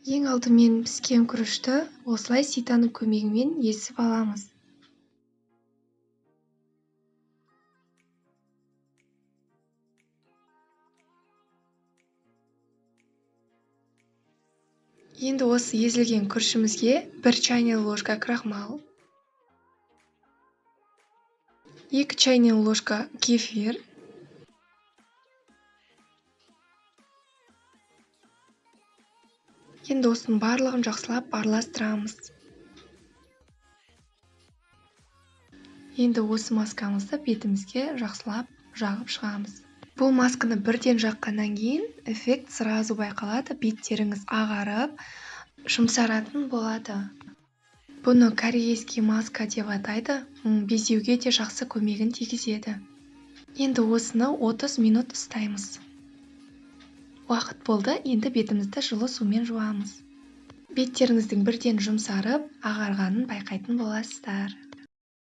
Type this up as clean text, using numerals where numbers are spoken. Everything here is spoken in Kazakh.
Ең алдымен піскен күрішті осылай ситаның көмегімен езіп аламыз. Енді осы езілген күрішімізге 1 чайный ложка крахмал, 2 чайный ложка кефир, енді осының барлығын жақсылап араластырамыз. Енді осы маскамызды бетімізге жақсылап жағып шығамыз. Бұл масканы бірден жаққаннан кейін эффект сразу байқалады, беттеріңіз ағарып, жұмсаратын болады. Бұны корейский маска деп атайды, безеуге де жақсы көмегін тигізеді. Енді осыны 30 минут ұстаймыз. Уақыт болды, енді бетімізді жылы сумен жуамыз. Беттеріңіздің бірден жұмсарып, ағарғанын байқайтын боласыздар.